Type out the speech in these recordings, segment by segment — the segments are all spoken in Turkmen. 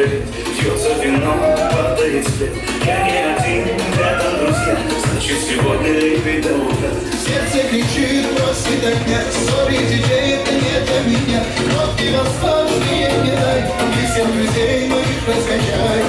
сигарет Льется вино, падает свет Я не один, рядом друзья Значит, сегодня лепи до утра Сердце кричит, просит огня Sorry, диджей, это не для меня Нотки восточные не дай И всех друзей моих раскачай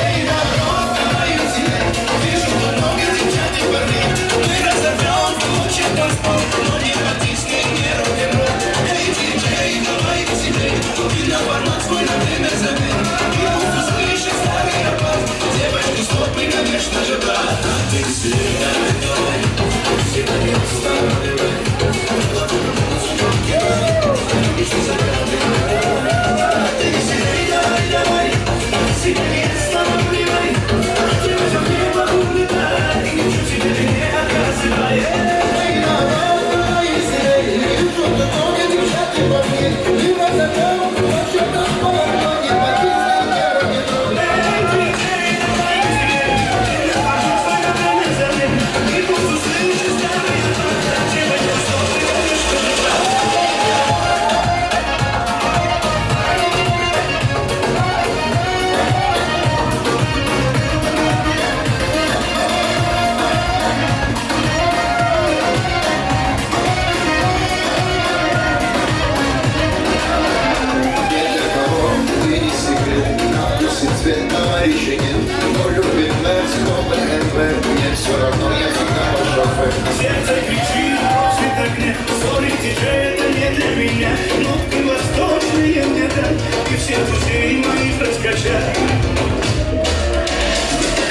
Эй, народ, давай веселей Вижу тут много девчат и парней Мы разорвем лучше танцпол Но не потисни, не рок-н-ролл Эй, диджей, давай веселей Ты на формат свой на время забей И пусть услышит старый рапорт Девочку стоп и, конечно же, брат Ты веселей, давай, давай Себя не останавливай Ты веселей, давай, давай Себя не останавливай Девочка, в небо улетай Ничего тебе ты не отказывай Эй, народ, давай веселей Вижу тут много девчат и парней Мы разорвем лучше танцпол Но не потисни, не рок-н-ролл Эй, диджей, давай веселей Ты на формат свой на время забей И пусть услышит старый рапорт Девочку стоп и, конечно же, брат Ни для кого ты не секрет, на вкус и цвет товарища нет. Кто любит Мерс, кто БМВ, мне все равно, я всегда по шофе. Сердце кричит, просит огня Sorry, диджей, это не для меня Нотки восточные мне дай И всех друзей моих раскачай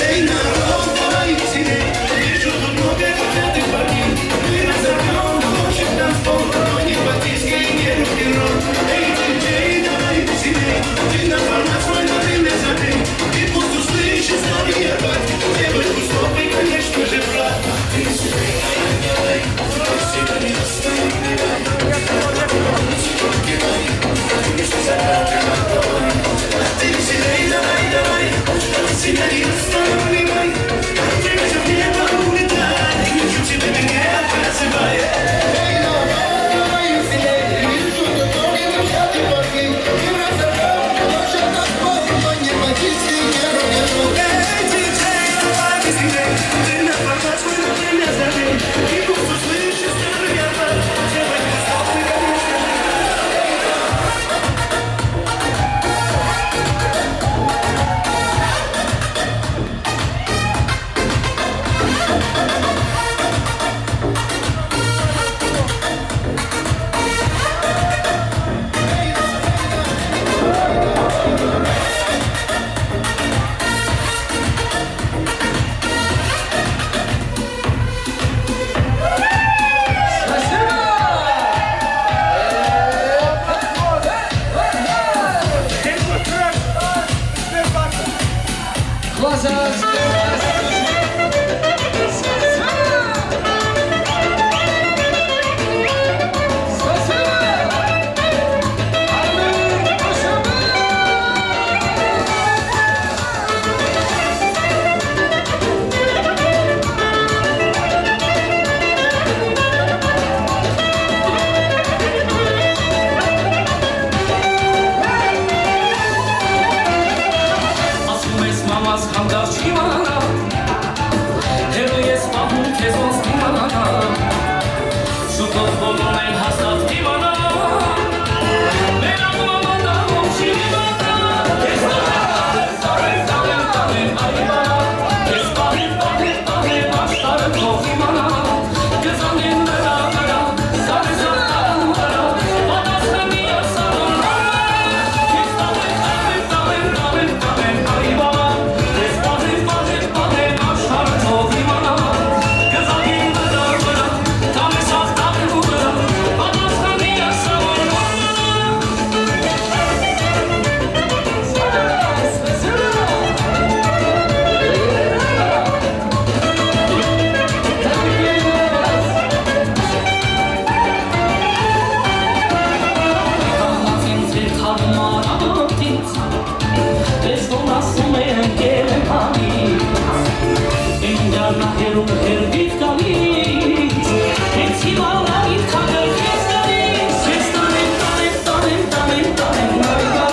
Эй, народ, давай веселей, Вижу тут много богатых парней Мы разорвем площадь танцпол Но не по диско и не рок-н-ролл Эй, диджей, давай веселей Ты на формат свой на время забей И пусть услышит старый арбат Девочку стоп и, конечно же, брат Ты веселей, давай, давай Себя не останавливай Ты веселей, давай, давай Себя не останавливай Девочка в небо улетай Ничего тебе ты не отказывай эй, народ, давай веселей, вижу тут много девчат и парней. Мы разорвем площадь танцпол, но не по диско и не рок-н-ролл. Эй, диджей, давай веселей Ты на формат свой на время забей И пусть услышит старый арбат Девочку стоп и, конечно же, Ասում ես մամաս հանդարտ չիմանա, Հեռու ես պահում քեզ ոնց դիմանա, Շուտով բոլորն էլ հաստատ կիմանա, Մենակ մաման դա ոնց չի իմանա, Քեզ տանեմ, տանեմ, տանեմ, տանեմ, այ իմանա, Քեզ պահեմ, պահեմ, պահեմ, աշխարհը թող իմանա, Կզանգեն վրա, վրա, սարը զարդարան վրա, Պատասխանի ասա, որ մամա, Քեզ տանեմ, տանեմ, տանեմ, տանեմ, տանեմ, այ իմանա, Քեզ պահեմ, պահեմ, պահեմ, աշխարհը թող իմանա, Կզանգեն վրա, վրա, տանես աղտարն ու վրա, Պատասխանի ասա, որ մամա, Կանած ինձ հետ հարմարավտից, Ես որ ասում է ընկել եմ հանից, Իմ դարնա հերում հերվիտ գալիս, Հենց հիմա լավիտ քագր քեզ գալիս, Քեզ տանեմ, տանեմ, տանեմ, տանեմ, տանեմ, այ գա,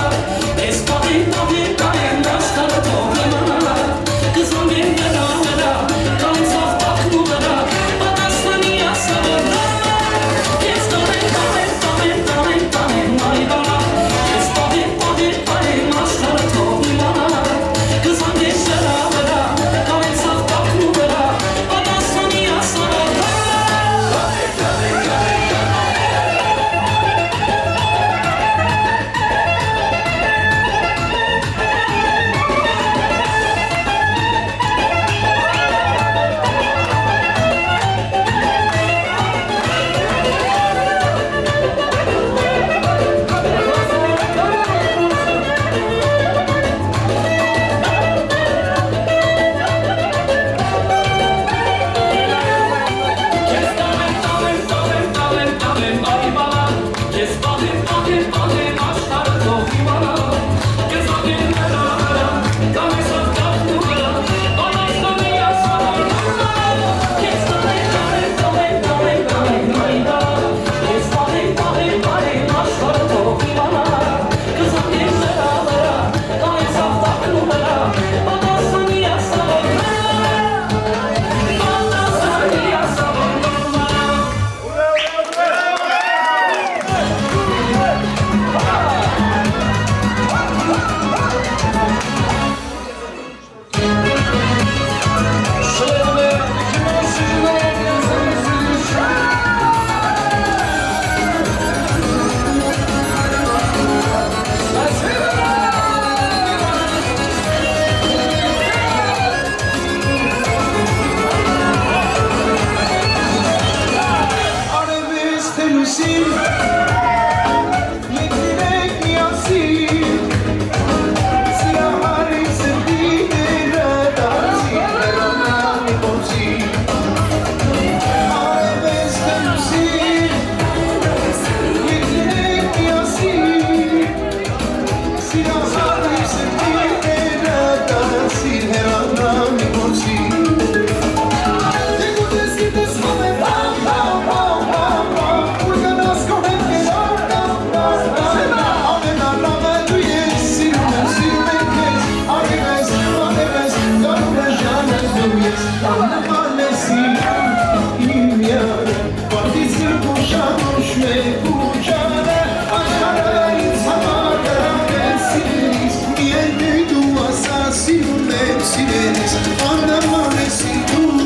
Աննման է սիրում իմ յարը, Վարդից կուշանուշ մեկ ուջարը, Աշխարհը ինձ համար դրամեց սիրելիս, Միայն թե դու ասա սիրում եմ սիրելիս, Աննման է սիրում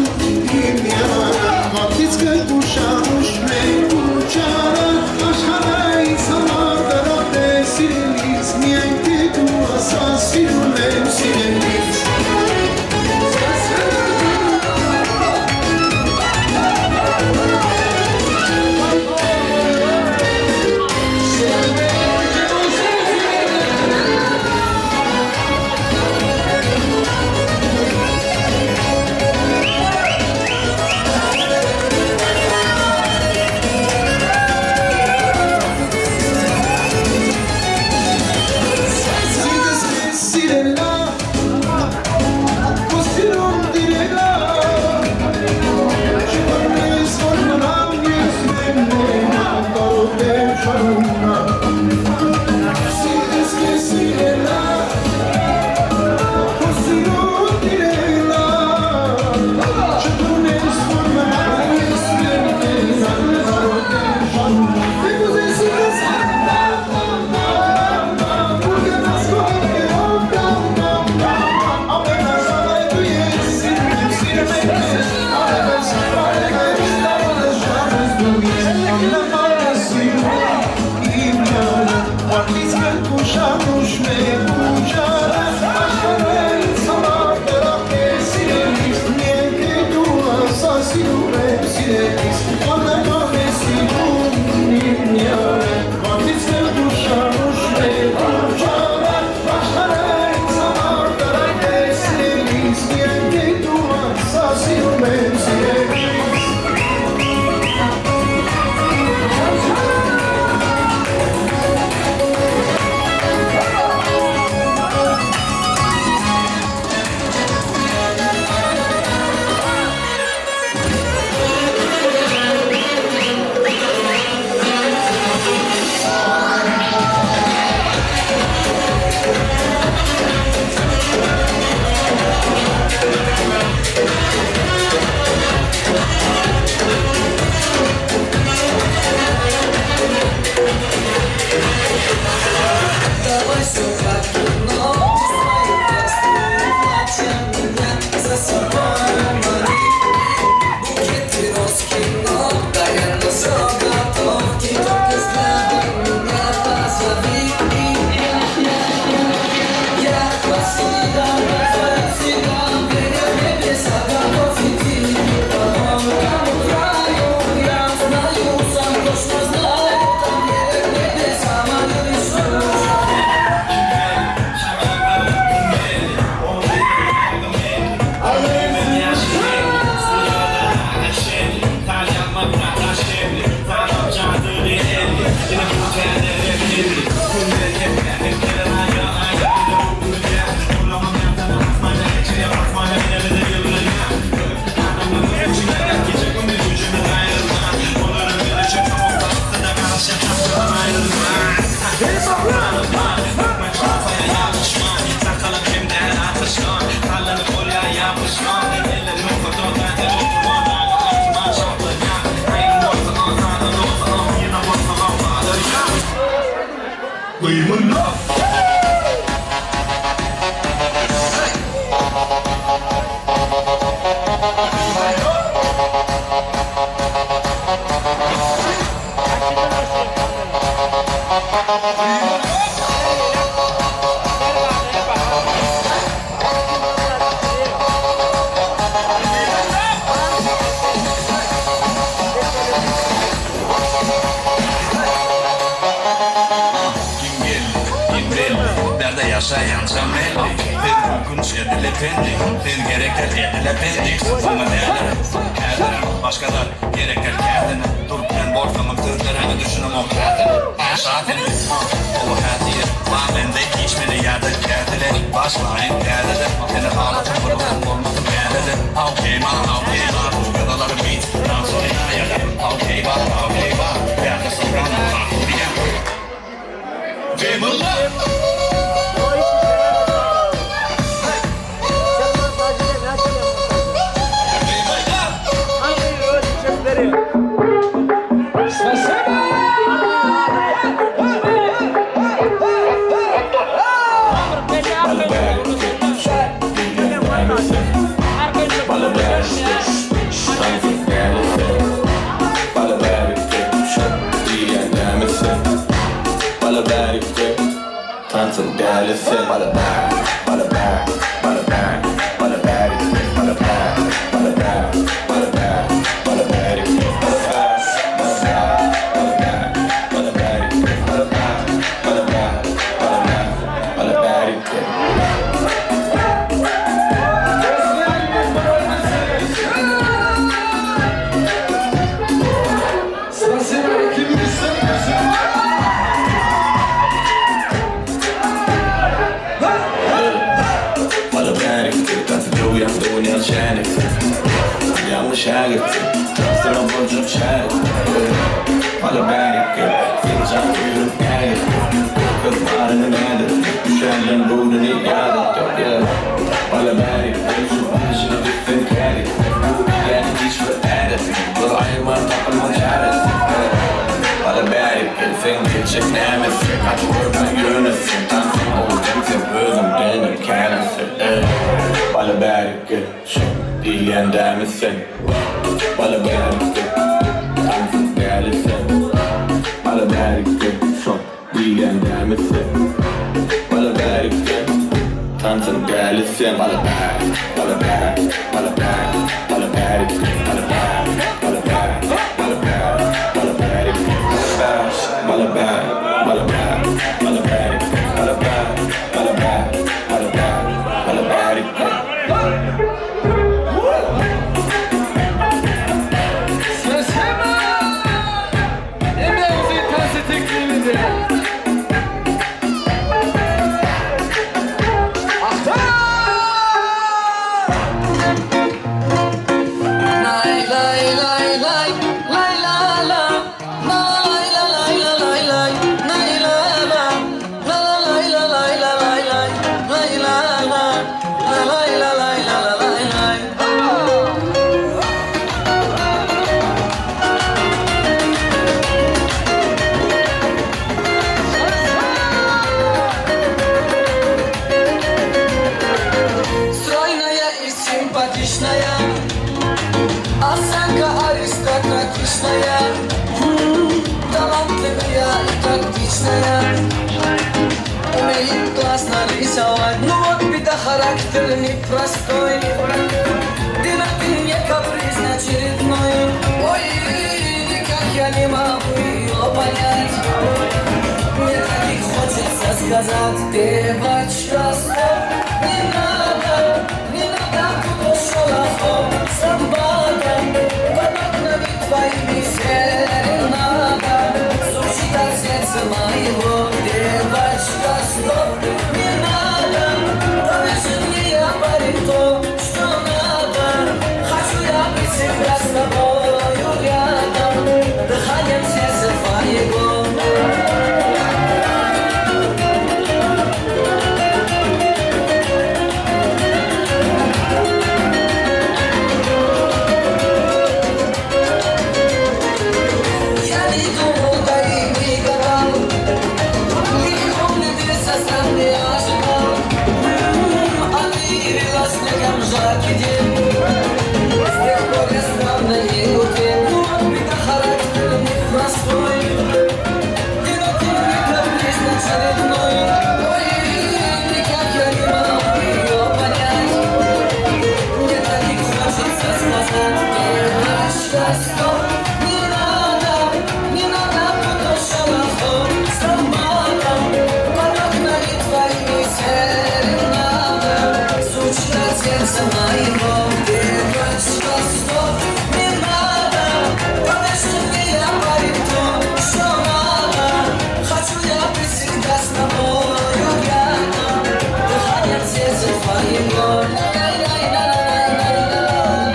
իմ յարը, Վարդից կուշանուշ մեկ ուջարը, Աշխարհը ինձ համար դրամեց սիրելիս, Միայն թե դու ասա սիրում եմ սիրելիս։ Սիրտս քեզ սիրել ա, քո սիրուն տիրել ա, Չբռնես, որ մնամ ես մենակ, կարոտ եմ շարունակ։ Սիրտս քեզ սիրել ա, քո սիրուն տիրել ա, Չբռնես, որ մնամ ես մենակ, կարոտ եմ շարունակ։ Թե կուզես սիրտս ուր գնաս քո հետքերով, կամ, կամ, կամ, ամենաշատը դու ես, սիրում եմ, սիրում եմ քեզ, արևս, արևս, տարածը դու ես, աննման ես սիրում իմ յարը, վարդից կուշանուշ մեկ ուջարը, աշխարհը ինձ համար դրախտ է սիրելիս, միայն թե դու ասա սիրում եմ սիրելիս, աննման ես սիրում իմ յարը, վարդից կուշանուշ մեկ ուջարը, աշխարհը ինձ համար դրախտ է սիրելիս, միայն թե դու ասա սիրում եմ սիրելիս։ Давай все как кино, свои тексты, платья меня за собой мани. Букеты роз кино, да я на все готов, ты только взглядом меня позови. И я, я, я, я по следам, по твоим следам, веря в небеса, готов идти по тонкому краю. Я знаю, сам точно знаю, там нет небеса, мою мечту. Kim geldi, kim belli Nerede yaşayan can belli Bir korkunç edile pendi Bir gerekler edile pendi Sana derlerim, herlerim Başkalar gerekler kendine Dur ben borsamım sözlerimi düşünüm o kendini Zaten dolu hediye Lan bende içmeli yerde geldiler Başlayın geldiler Seni ağlatın fırlatın olmasın geldiler Okey ma, okey ma Bu kadarları beat Dan sonra yerde Okey bak, okey bak Yerde soprano, ah, diye Ve Sen bana sadece ne açıyorsun? şägirt sen Tansyna boljak şärik sen Bala bärik gel Seni jan söýerin ägirt Görkez baryny nädip Düşenleň göwnüni ýadatdyk yeah Bala bärik gel Şu gidişine gitseň kärik Bu edýäniň hiç bir ädet Bir aýyrman tapylmaz çäresi yeah Bala bärik gel Seň geljek nämesi Gaty görme ýöne sen Tansyň owadan sen Özüňdenem känisi eh Bala bärik gel Şu diýilýän dämi sen Bala bärik gel Tansyň däli sen Bala bärik gel Şo diýilýän dämi sen Bala bärik gel Tansyň däli sen Bala bärik Bala bärik Bala bärik Bala bärik gel Bala bärik Bala bärik Bala bärik Bala bärik gel Bala bärik Bala bärik Bala bärik gel Bala bärik Bala bärik Bala bärik Bala bärik gel. Стройная и симпатичная, осанка аристократичная, талантливая и тактичная, умеет классно рисовать. Ну вот беда, характер непростой, ты на ты не каприз очередной. Ой, никак я не могу ее понять. Мне так и хочется сказать, девочка, стоп, не надо, не надо тут шолохов, собака, под окнами твоими серенада, звучит от сердца моего, девочка, стоп, не надо, поверь мне, я парень то, что надо, хочу я быть всегда с тобою рядом, дыханием сердца твоего. Я не думал, да и не гадал, легко мне ты со стороны ожидал. А ты явилась мне как жаркий день. С тех пор я странно не уверен. Ну вот беда, характер непростой. Ты на ты не каприз очередной. Ой, никак я не могу ее понять. Мне так и хочется сказать, девочка, стоп, не надо, не надо тут шолохов, собака, под окнами твоими серенада, звучит от сердца моего, девочка, стоп, не надо, поверь мне, я парень то, что надо, хочу я быть всегда с тобою рядом, дыханием сердца твоего. Ла-ла-ла-ла-ла-ла-ла.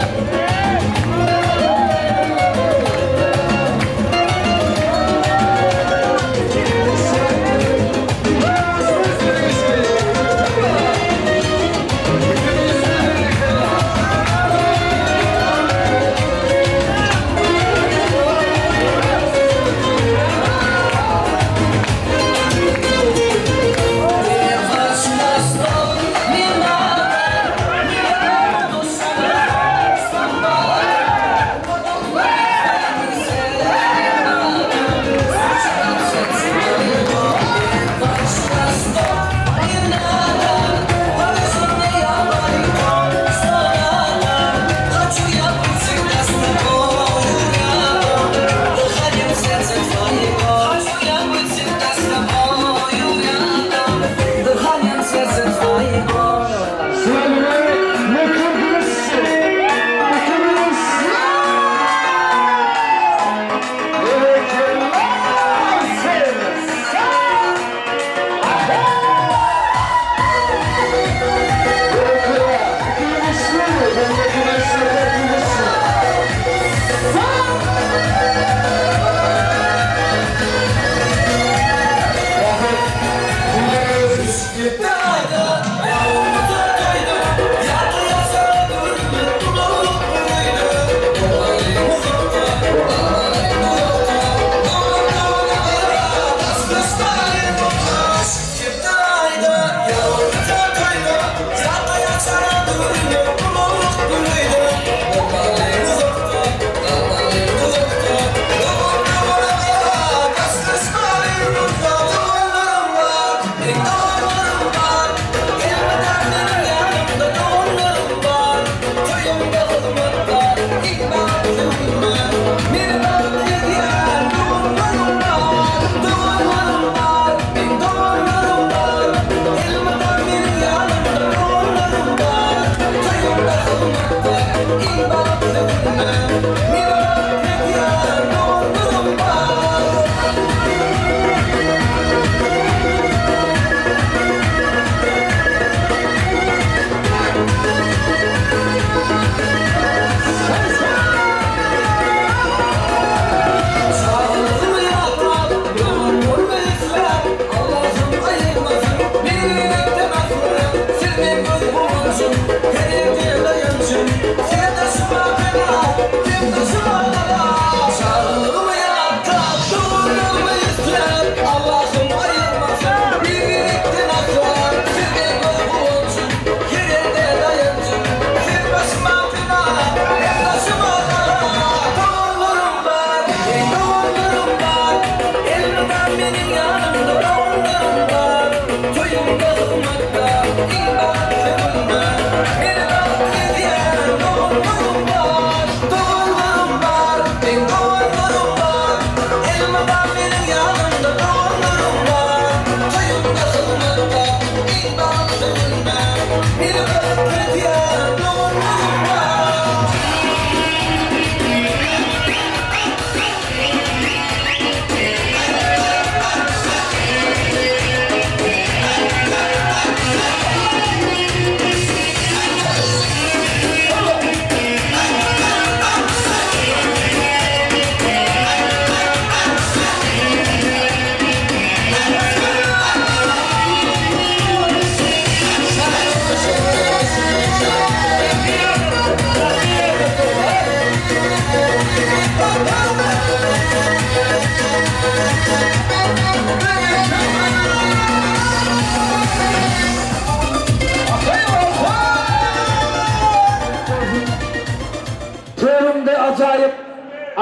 Törüňde ajaýyp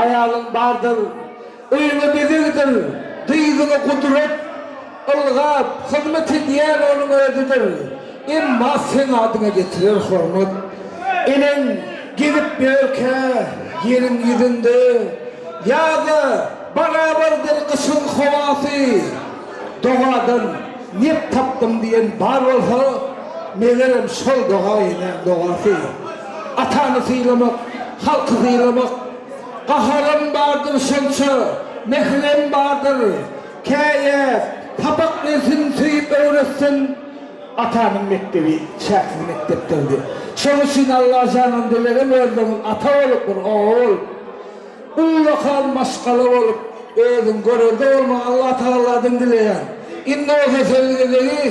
aýalyň bardyr. Öýüňe bezegdir, dyzyňa gudrat, Ylgap, hyzmat edýän onuň özüdir. Emma seň adyňa getirer hormat. Eneň gezip ýörkä ýeriň ýüzünde, Ýa-da barabardyr gyşyň howasy. Dogadan nep tapdym diýen bar bolsa, megerem şol doga enäň dogasy. Atany sylamak, halky sylamak. Gaharam bardyr şonça, mähirem bardyr. Käýe, sapak bersin, söýüp öwretsin. Atanyň mekdebi çäksiz mekdepdir diýip. Şonuň üçin Allajandan dilegim özüňiz ata bolup, bir oba bolup, ullakan maşgala bolup, özüň görelde bolmagy Allatagaladan dileýän. Indi bolsa söz gezegi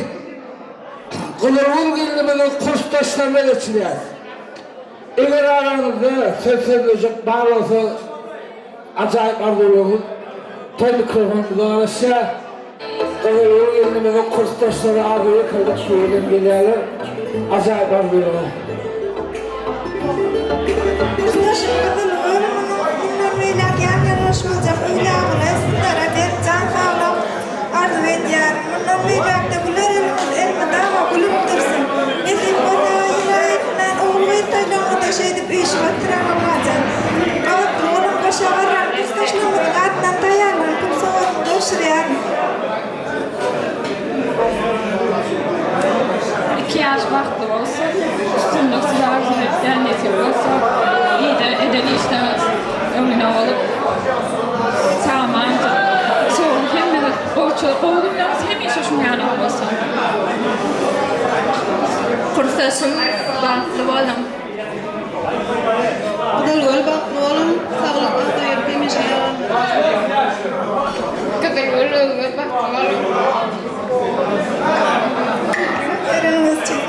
Gyzylgül gelnimiziň kursdaşlaryna geçirýäs. Eger araňyzda söz sözlejek bar bolsa ajaýyp arzuwlaryňyz toý mikrofonymyza garaşýar. Gyzylgül gelnimiziň kursdaşlary arzuw ekiljek şu ýerden gelýärler. Ajaýyp arzuwlaryňyz. Kursdaşym Gyzylgül munuň mundan beýläk ýan-ýanaş boljak öwladyna sizlere berk jan saglyk arzuw edýärin. Mundan beýläk-de güler elimiz elmydama gülüp dursun. Nesip bolsa, ýyla ýetmän ogul-gyz toýlaryňyzda şeýdip üýşüp oturan Allajan. Bagtly boluň, goşa garran kursdaşlarymyzyň adyndan taýýarlan pul sowgadyny gowşurýaryn. Iki ýaş bagtly bolsun, üstünlik size arzuw etýän nesip bolsa, ide eden işleriňiz öňüne bolup, sag-aman şowly hemmeňiz gowy gowy günleriňiz hemişe şuň ýaly bolsun. Kursdaşym bagtly boluň. Gyzylgül bagtly boluň saglyk agzybirlik hemişe ýaran bolsun. Gyzylgül özüňiz bagtly boluň. Bereniňiz üçin.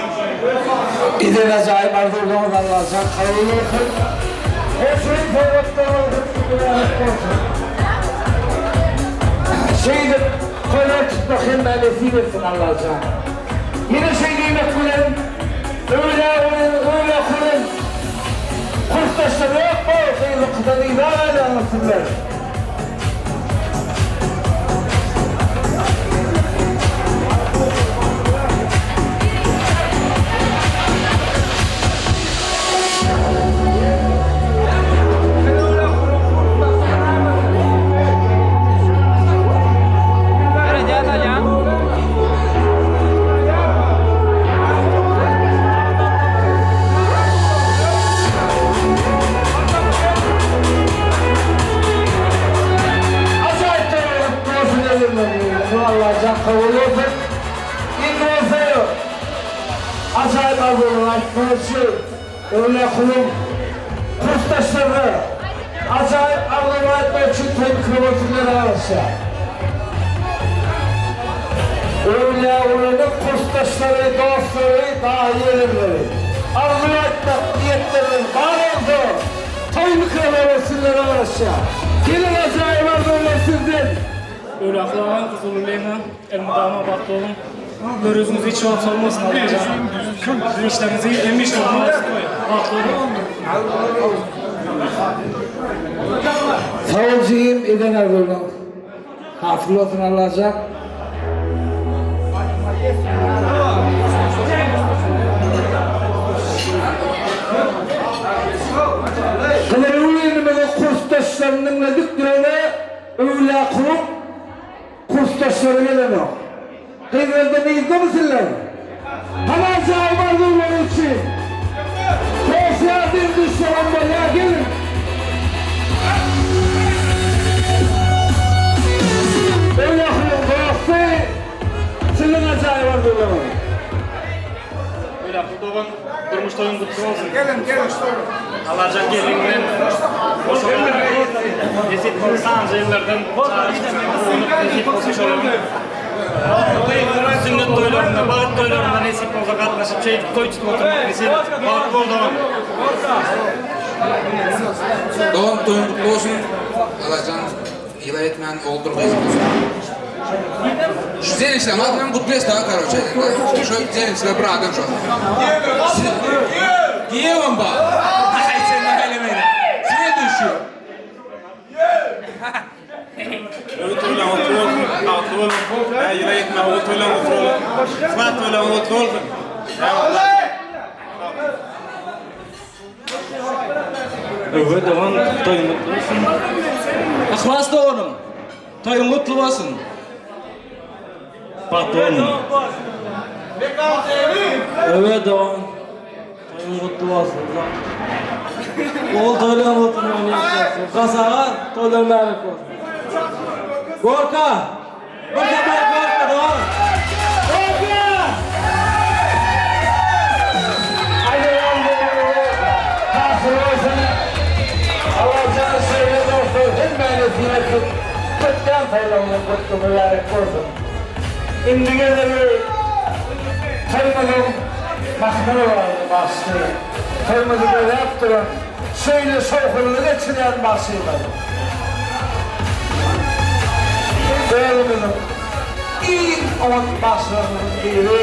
Eden ajaýyp arzuwlaryňyz Allajan kabul bolsun. Hoşroý sowgatlaryňyz hepsi mübärek bolsun. Şeýdip toýlar tutmak hemmä nesip etsin Allajan. Ýene şeý diýmek bilen öýlä bilen öýlä kuran kursdaşlar ýok bu gyzyňkydan yza galýaňyz sizler. Ajaýyp toýlar gutly bolsun elinlerine Allajan kabul bolsun. Indi bolsa ajaýyp arzuwlary aýtmak üçin Öwlüýä Kuluň kursdaşlaryna ajaýyp arzuwlary aýtmak üçin toý mikrofon sizlere garaşýar. Öwlüýä Kulunyň kursdaşlary, dostlary, daýy-ýegenleri arzuw aýtmak niýetleriniz bar bolsa toý mikrofony sizlere garaşýar. Geliň ajaýyp arzuwlar sizden! Öwlüýä Kuluň Gyzylgül Lena Elmydama bagtly boluň. Gör ýüzüňiz hiç wagt solmasyn Allajan. Siziň işleriňiz hemişe ugruna bolsun. Bagtly boluň. Sag bol jigim eden arzuwlaň hasyl bolsun Allajan. Gyzylgül inimiziň kursdaşlaryny diňledik ýöne Öwlüýakubyň Kursdaşlary gelenok. Gyzlardan yzda sizler? Hany ajaýyp arzuwlary üçin. Dost ýar deň duşsaňam bolýar geliň. Öwlüýakubyň dosty siziň ajaýyp arzuwlaryňyz. Öwlüýakul dogan durmuş toýuň gutly bolsun. Geliň geliň. Allajan gelin bilen goşalan nesip bolsa sanjy ýyllardan çaga çyksa nesip bolsa şolaryň sünnet toýlarynda, bagt toýlarynda nesip bolsa gatnaşyp şeýdip toý tutup oturmak nesip etsin. Bagtly bol dogan. Dogan toýuň gutly bolsun. Allajan ýyla etmän oguldyr gyz bolsun. Şu zenişleň adynam gutly da karoçe. Şu zenişler bir adam şu. Giýewem bar. Aý sen nälemeýle. Ýyla ýetmän ogul toýlaryň gutly bolsun. Yhlas toýlaryň gutly bolsun. Öwwe dogan toýuň gutly bolsun. Yhlas doganym, toýuň gutly bolsun. Bagtly boluň. Öwwe dogan toýuň gutly bolsun. Ogul toýlaryň gutly bolsun. Yhlas aga toýlaryň mübärek bolsun. Gorka! Bir sapar gorka dogan. Gorka! Aýdýan bolmaly. Hasyl bolsun. Allajan şeýle dostlar hemmäni nesip etsin. Köpden saýlawlar gutly mübärek bolsun. Indi gezegi toýumyzyň mahmal bardy bagşy. Toýumyzy bezäp duran şeýle şowhunly geçirýän bagşymyz. Özümiziň iň oňat bagşylarymyzyň biri.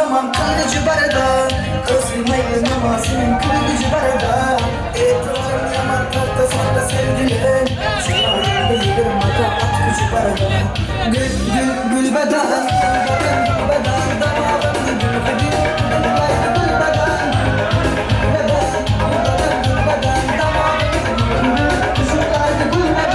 Tamam kıl gücü barada Özüm namazının kıl gücü barada Etibarım yaman tahta sahte sevgilim Çıkarım yerim ata at gücü barada Gül gül gül beden Gül beden damağım gül gül gül beden Gül beden gül beden gül beden damağım gül gül Kuşuklardı gül beden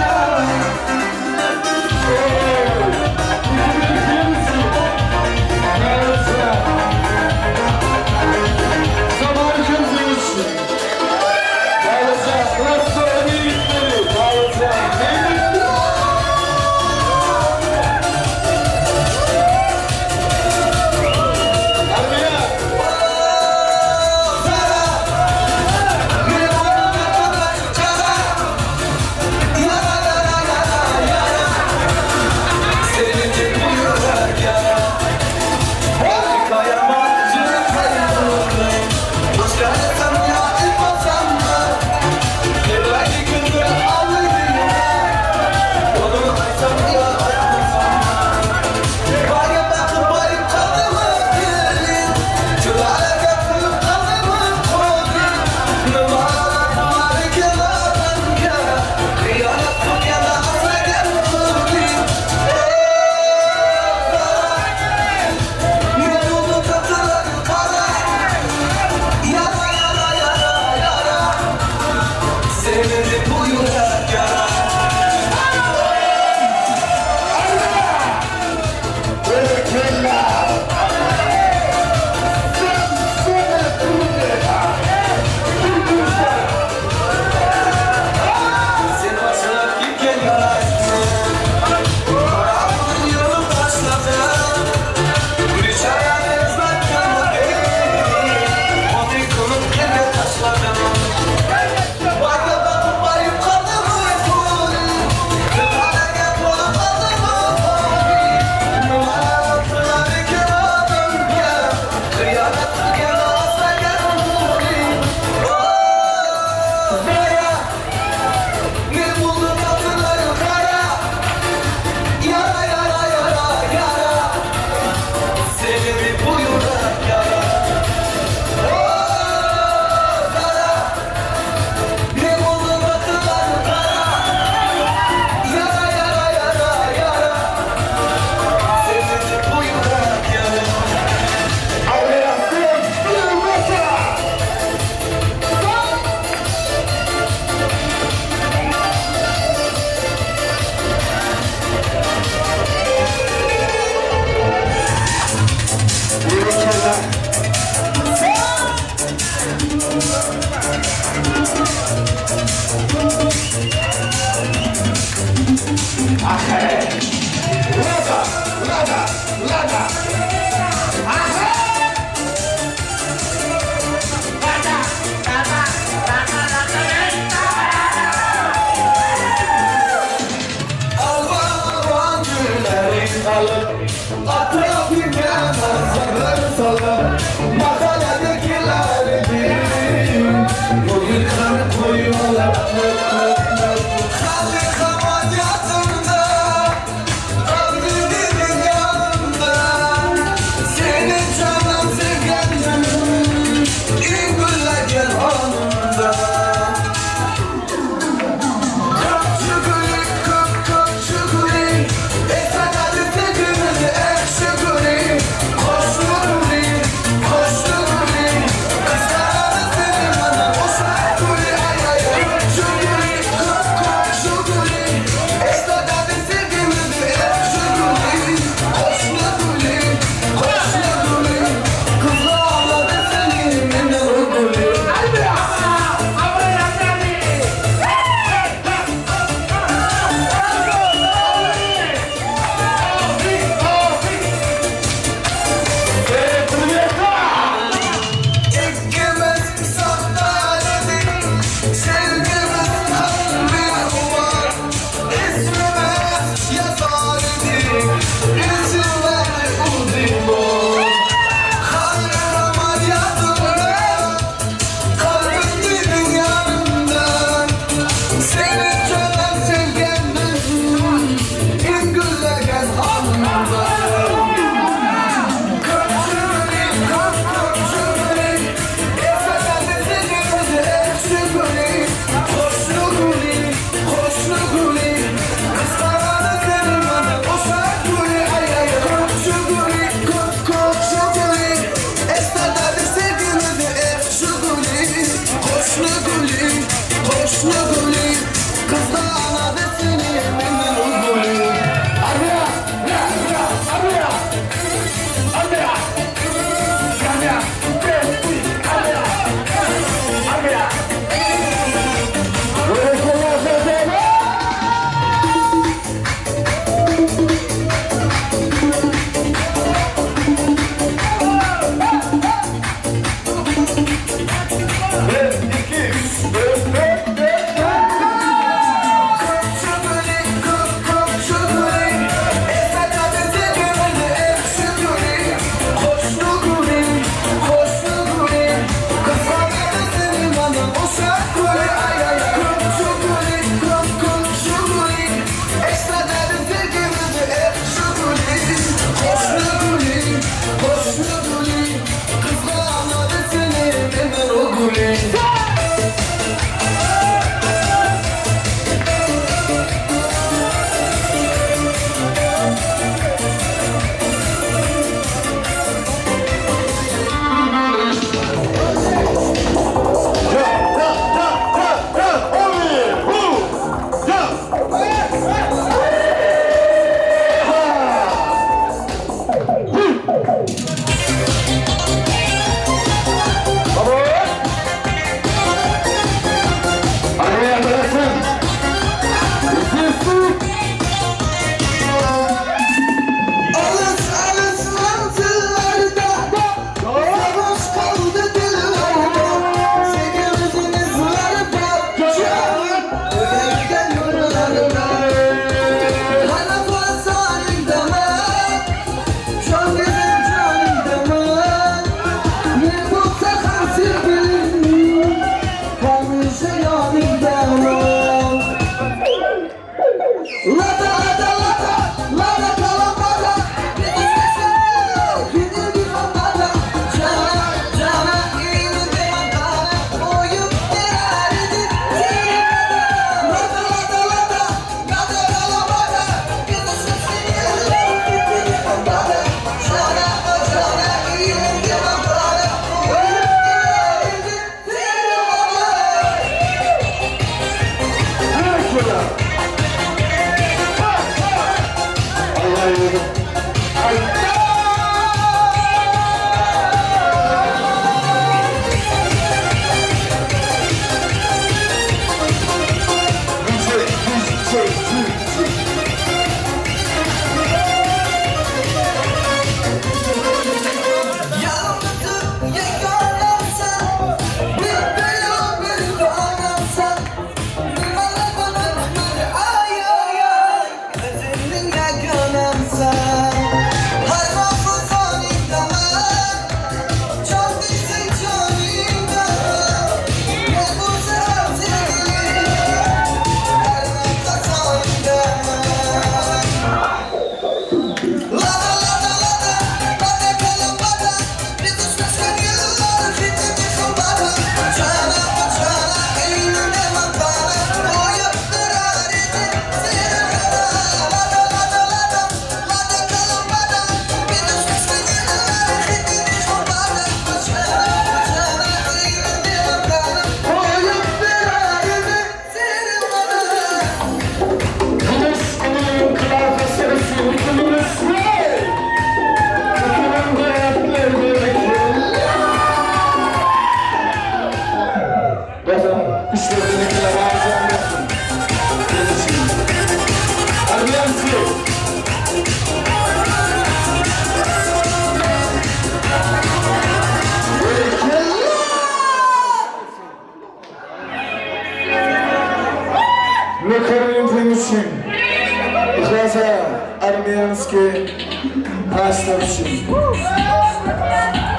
Ýaşlar üçin.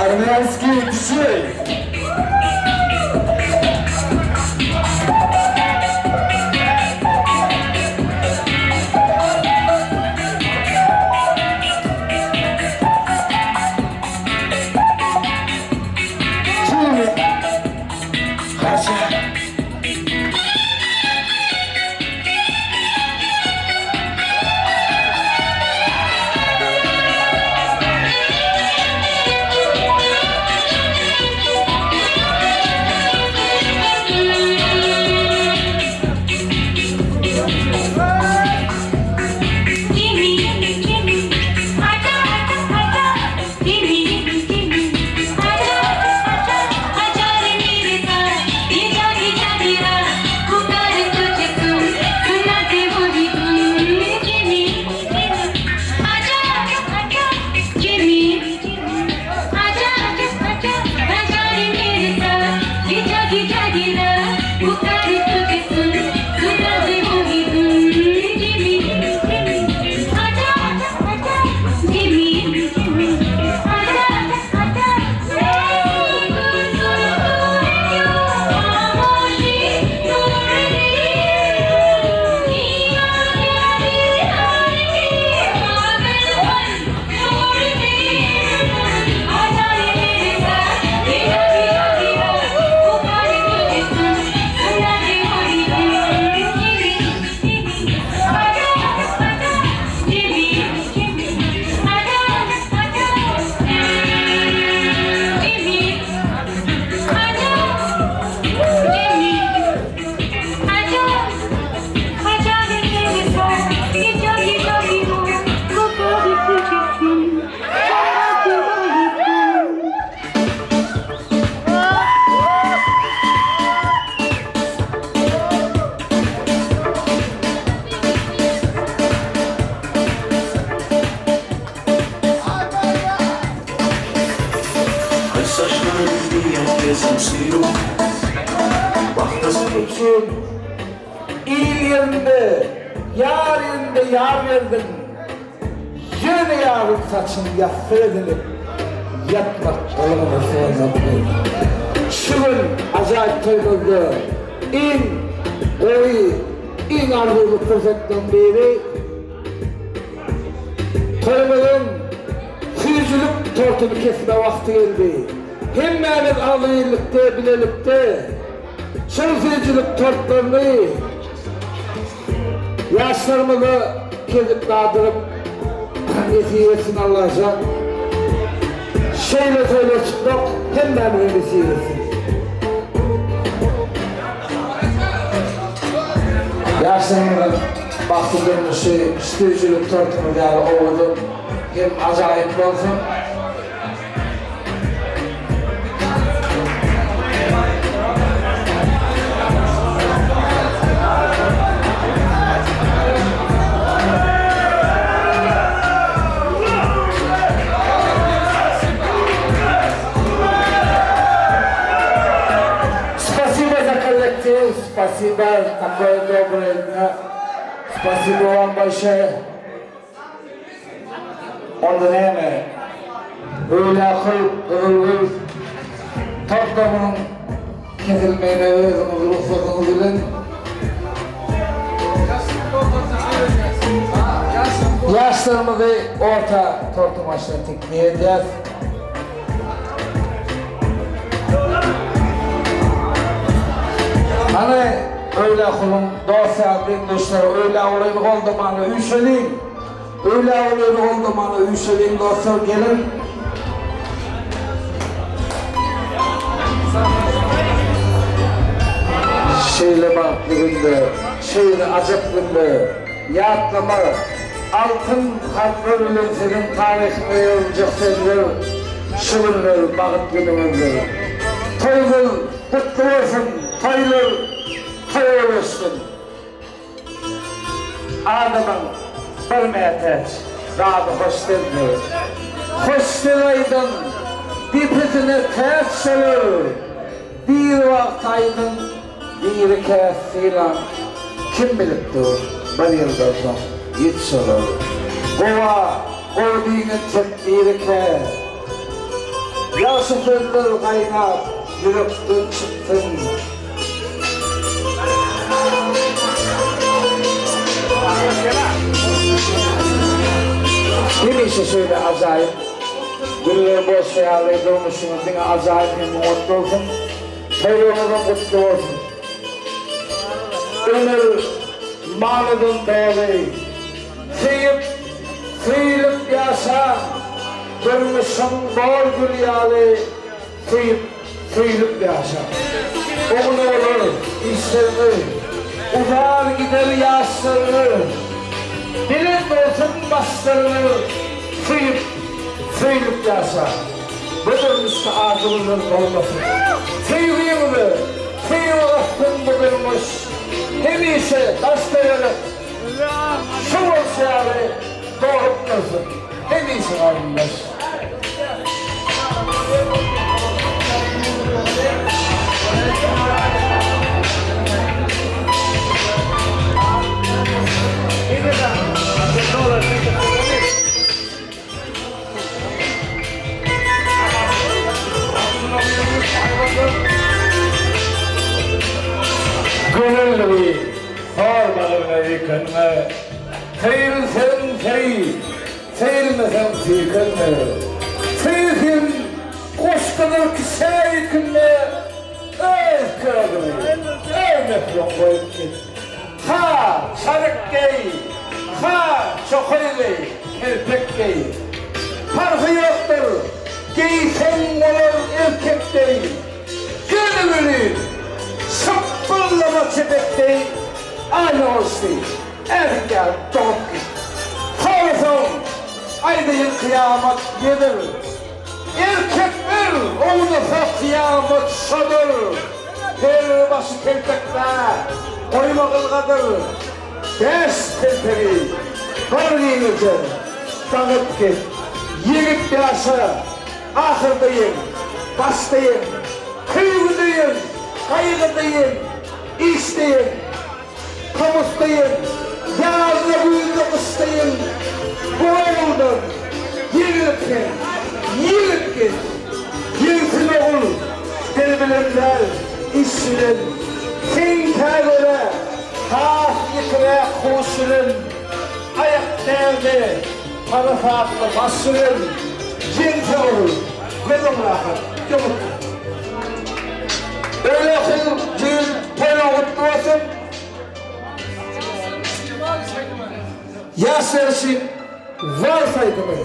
Armyanskiý DJ. Üçin il ýerinde, ýar ýerinde ýar berdiň. Ýöne ýaryň saçyny ýassyk edinip ýatmak gylygyna sygynmadymy? Şu gün ajaýyp toýumyzda iň gowy, iň arzuwly pursatlaryň biri toýumyzyň süýjülik tortuny kesme wagty geldi. Hemmämiz agzybirlikde, bilelikde şol süýjülik tortlaryny Ýaşlarymyza kesip dadyryp nesip etsin Allajan. Şeýle toýlar tutmak hemmämize nesip etsin. Ýaşlarymyzyň bagtly durmuşy süýjülik tortumyz ýaly owadan hem ajaýyp bolsun. Spasibo za kollektiv, spasibo takoje dobre dnja. Spasibo vam bolşoýe. Onda näme? Öýläkül, Gyzylgül tortlarynyň kesilmegine özüňiz rugsadyňyz bilen Ýaşlarymyzy orta tortuň başyna teklip edýäs. Hany, Öýläkulyň dost-ýar deň-duşlary Öýlägulyny goldamana üýşeliň! Öýlägulyny goldamana üýşeliň dostlar, geliň! Şeýle bagtly günde, şeýle ajap günde ýatlama, altyn harplar bilen siziň taryhyňyza ýazyljak sözler şu günler bagt günüňizdir. Toýuňyz gutly bolsun, toýlar toýa ulaşsyn! Adamyň bir mätäç zady hoş sözdir. Hoş söz aýdan depesine täç bolar. Biri wagt aýdyň, biri käs sylan. Kim bilip dur, bir ýyldan soň ýit bolar. Gowa. Gowy diýiň tekbir-eke. Ýagşy sözler gaýnap ýürekden çyksyn. Hemişe şeýle ajaýyp günler bolşy ýaly durmuşyňyz diňe ajaýyp hem oňat bolsun. Toýlaryňyzam gutly bolsun. Ömür manydan doly. Söýüp, söýülip ýaşaň, durmuşyň bor gül ýaly söýüp, söýülip ýaşaň. Oňuna bolar işleriňiz, uzar gider ýaşlaryňyz, belent bolsun başlaryňyz söýüp, söýülip ýaşaň. Bu durmuşda ajy günler bolmasyn. Söýgiňize söýgi gatsyn bu durmuş, hemişe daş-töwerek Şu bolşy ýaly dogrup dursun hemişe garyndaş. Gözelligiň hor bagryna öýkenme, Söýülseň söý, söýülmeseň süýkenme. Söýgi hem goşgudyr kişä öýkünme, Öz közüňi, öz mähriň goýup git. Ha, çaryk geý, ha, çokaý geý, telpek geý. Parhy ýokdur, geýseň bolar erkek deý. Ýöne welin, şypbyllama çepek deý, aýna bolşy, ädik ýaly doňup git. Sorasaň, aýdaýyn kyýamat nedir? Erkekler ownasa kyýamat şodur. Her başy telpekdä goýma gylgadyr. Bäş telpegi bir giňeje daňyp git. Ýeňip ýaşa, ahyrda ýeň, başda ýeň, söýgüde ýeň, gaýgyda ýeň, işde ýeň. Tomusda ýeň, ýazda, güýzde, gyşda ýeň, bu oguldan ýeňilip sen, ýeňip geç. Ýeňsin ogul, dil bilen däl, iş bilen, seňkä görä has ýitiräk huş bilen, aýak däl-de, parasatly baş bilen, ýeňse ogul, gözüň rahat, ýoňup git. Öýle hul jigim toýuň gutly bolsun. Ýaşlar üçin wals aýdymy.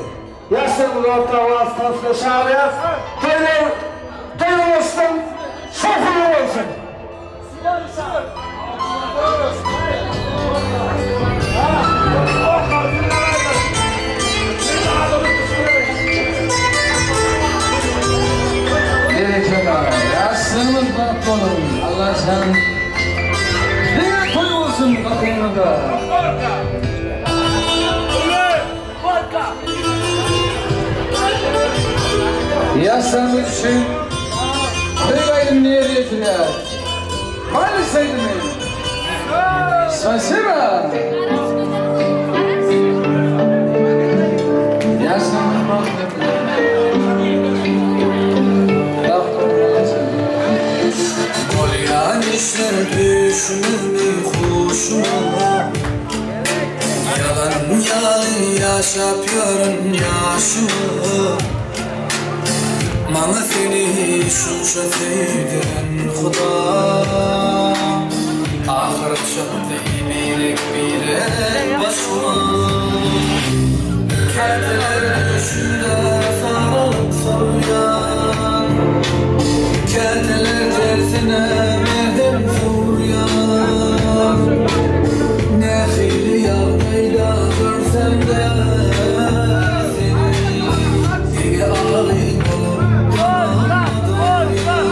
Ýaşlarymyzy orta wals tansuna çagyrýas. Toýlar toý bolsun, şowhunly bolsun. Berekella ýaşlygyňyz bagtly bolun Allajan diňe toý bolsun gapyňyzda. Ýaşlarymyz üçin söýgi aýdymyny ýerine ýetirýär. Maýly aýdymy. Spasiba. Ýaşlarymyz bagtly Bagtly bolun. Bolýan işler düşmezmi huşuma Ýalan ýaly ýaşap ýörün ýaşymy Maňa seni şunça söýdüren Huda Ahyr çykdy birek-birek başyma Käteler düşümde saralyp solýan Käteler tersine merhem sowurýan Nähili ýagdaýda görsem-de seni Diňe alyň bolup galmadym.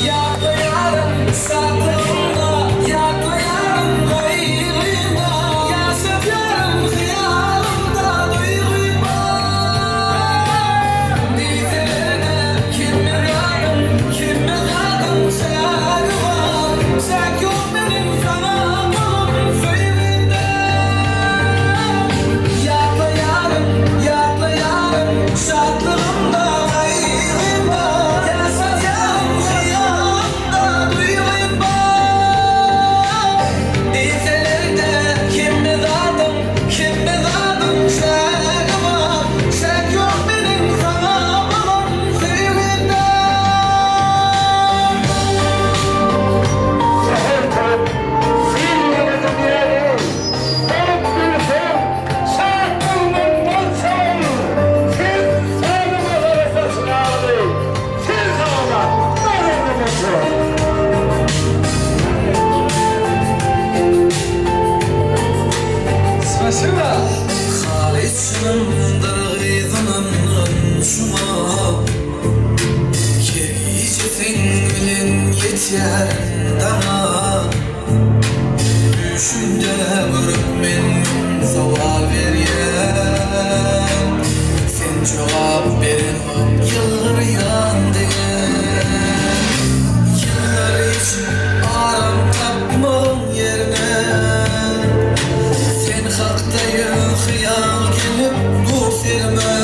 Ýatlaýaryn şatlygymda, ýatlaýaryn gaýgymda, Ýaşadýaryn hyýalymda duýgymy. Kesýärin daňa. Düýşümde görüp men müň sowal berýän. Sen jogap bereňok ýylgyrýan diňe. Ýyllar geçip aram tapmagyň ýerine. Sen hakda ýöne hyýal gelip dur serime.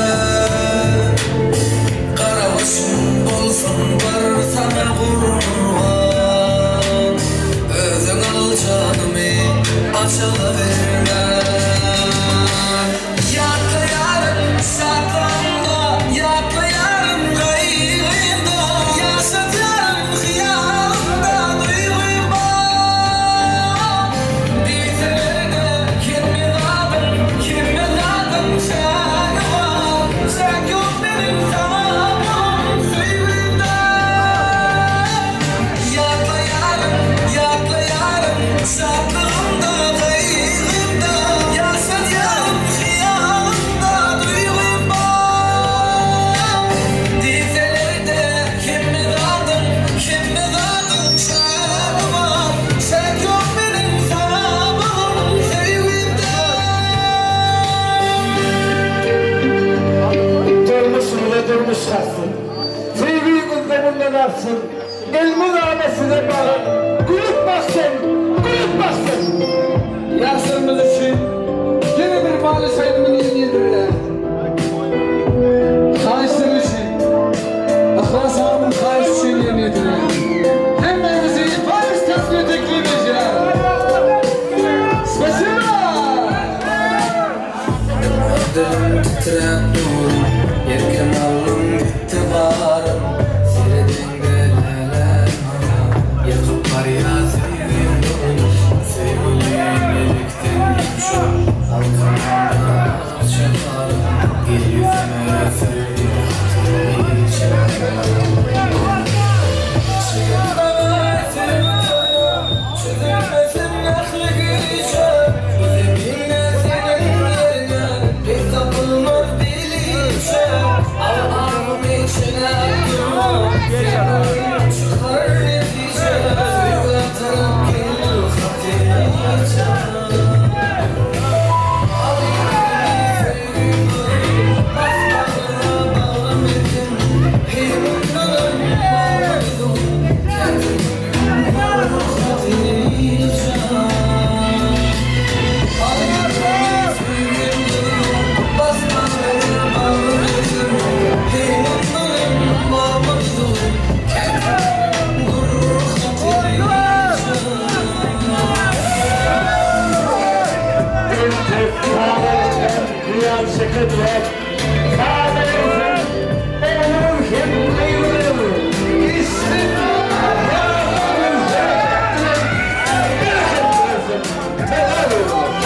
Gara başym bolsun bar saňa gurban. Özüň al janymy ajala bermän. Ýatlaýaryn şatlygymda, ýatlaýaryn gaýgymda, Ýaşadýaryn hyýalymda duýgym bar. Diýseler-de hemme zadyň, hemme zadyň çägi bar. Çäk ýok meniň saňa bolan söýgimde. Ýatlaýaryn, ýatlaýaryn şatlygymda, gaýgymda, Ýaşadýaryn hyýalymda duýgym bar. Diýseler-de hemme zadyň, hemme zadyň çägi bar. Çäk ýok meniň saňa bolan söýgimde. Durmuşyňyza durmuş gatsyn. Söýgiňizde mundan artsyn. Elmydama size bagyr gülüp baksyn, gülüp baksyn. Ýaşlarymyz üçin ýene bir balyş aýdymyny ýerine ýetirýär. Haýyşlary üçin, Yhlas hanymyň haýyşy üçin ýerine ýetirýär. Hemmäňizi balyş tansyna teklip edýär. Spasiba! Dilim titräp dur, erkim aldym gitdi barym Seredeňde läläm maňa, ýakyp barýa söýgim nurun Söýgülim elekden ýumşak, alkymymda akja garym Gel ýüzüme söýgi hatyny Entek çagalardan zyýan çeken ýok. Sada ýörsem, oglum hem gyzym işsiz ýaşamyň bereket bilen bereket bersin, helal bolsun.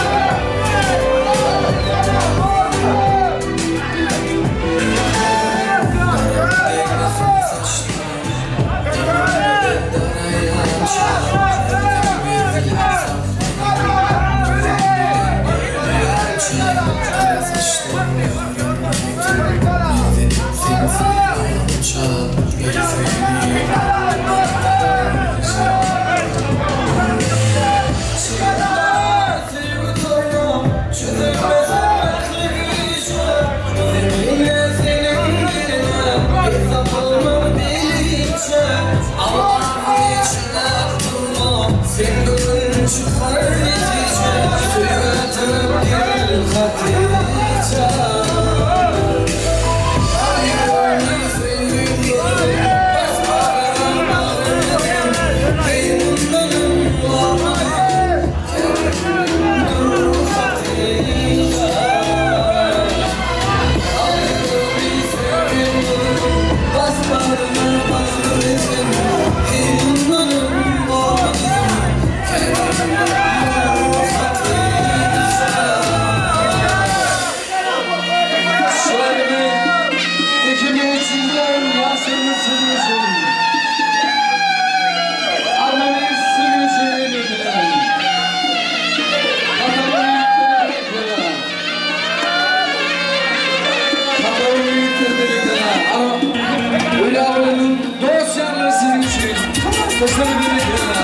Sesleri berekella.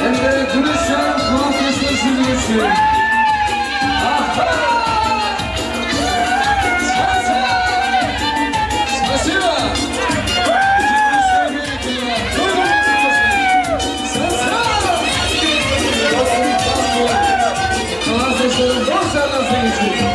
Hem de Gülüşen kulak sesleri için. Aha! Спасибо! Kalan seslerin dosyadan senin için.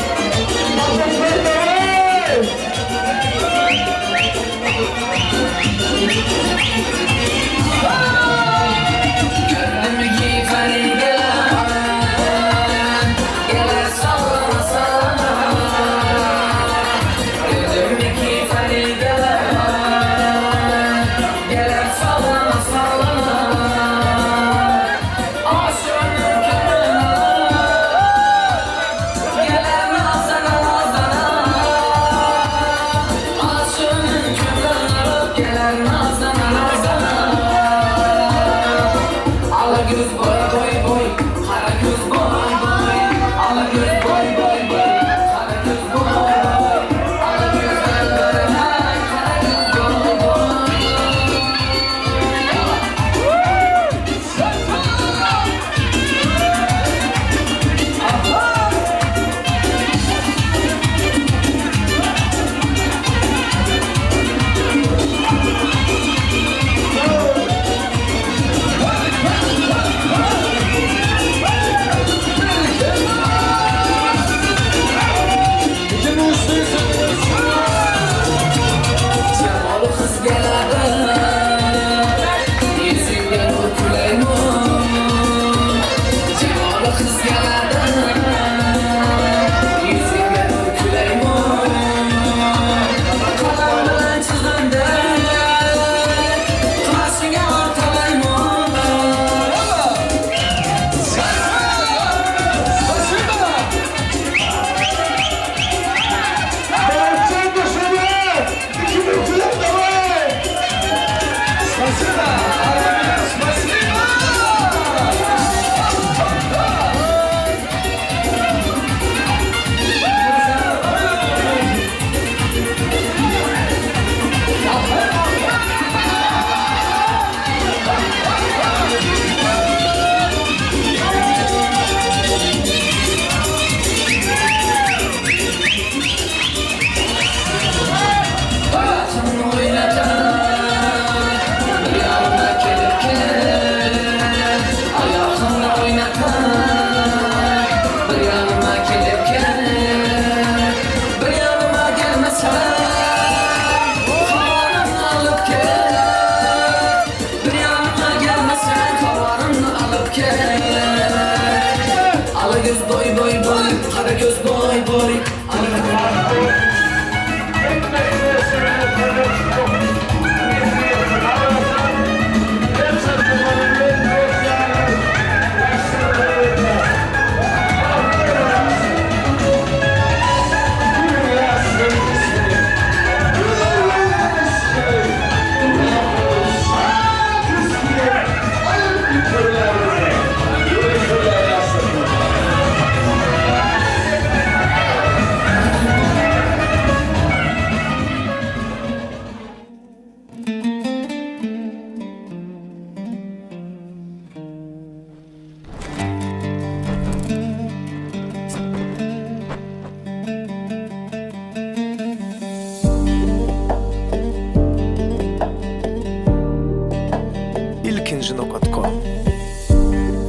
Ilkinji nokat kom.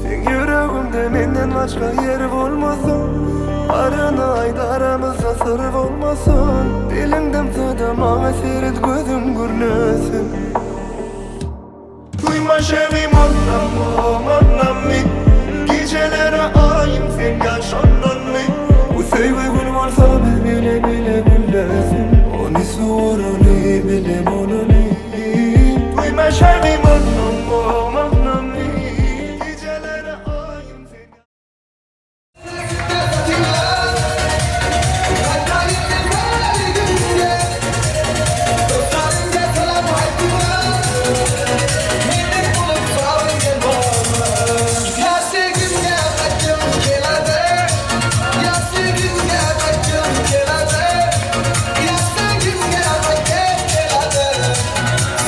Seň ýüregiňde menden başga ýer bolmasyn Baryny aýt aramyzda syr bolmasyn Diliň dymsada maňa seret gözüň gürlesin. Duýma şebi monam monamy Gijelere aýym sen ýa şondanmy Bu söýgi gül bolsa biz bile bile güllesin Ony suwaraly bile bolaly Duýma şebi monam monamy Gijelere aýym sen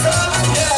Sağ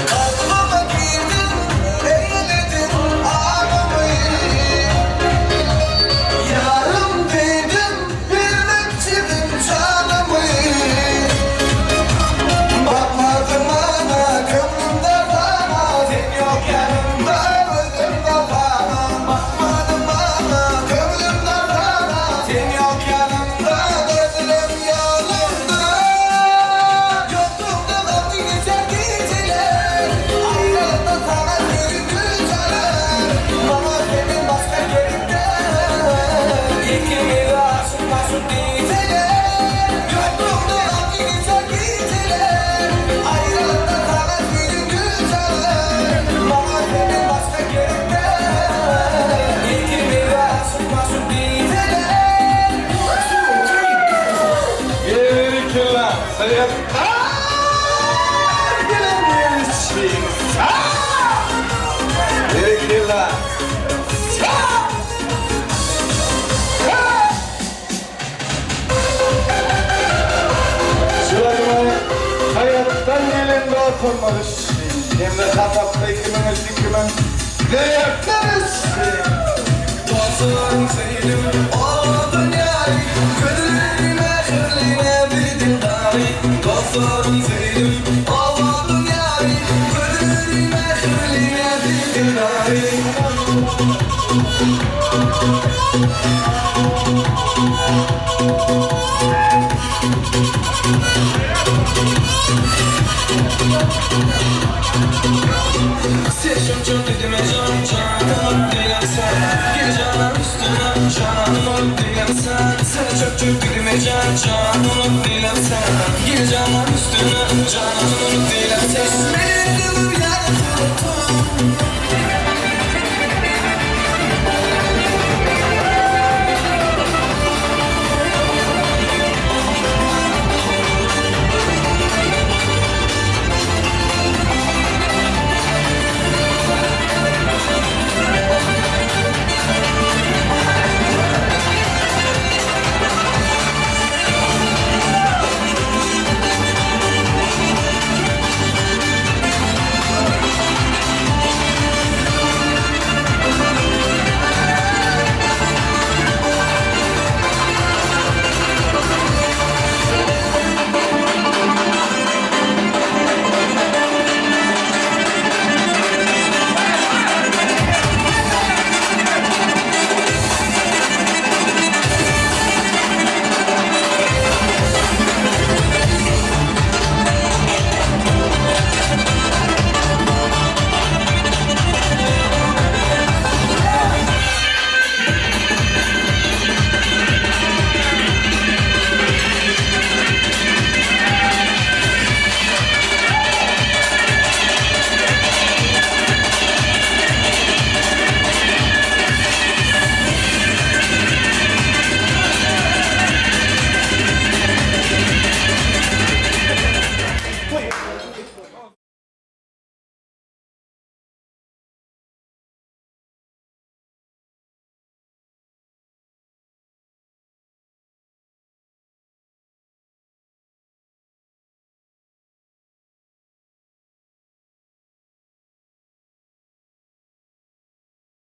Kalbyma girdin, eýledin agymy. Ýarym diýdim, bermekçidim janymy. Bakmadyn maňa, köňlümde gama, Sen ýok ýanymda, özüm gapana. Bakmadyn maňa, köňlümde gama, Sen ýok ýanymda, gözlerim ýolunda. Ýoklugyňda gamly geçer gijeler, Aýralykdan saňa söýgüm çalar. Maňa senden başga gerek däl, Ikimiz aşyk maşuk diýseler. Ýoklugyňda gamly geçer gijeler, Aýralykdan saňa söýgüm çalar. Maňa senden başga gerek däl, Ikimiz aşyk maşuk diýseler. Haýatdan gelen dostlarymyz üçin hem-de hasapda 2003 2004-ler üçin. Dostlarym söýdüm owadan ýary, Gözleri mähirli näzli dildary. Dostlarym söýdüm owadan ýary, Gözleri mähirli näzli dildary.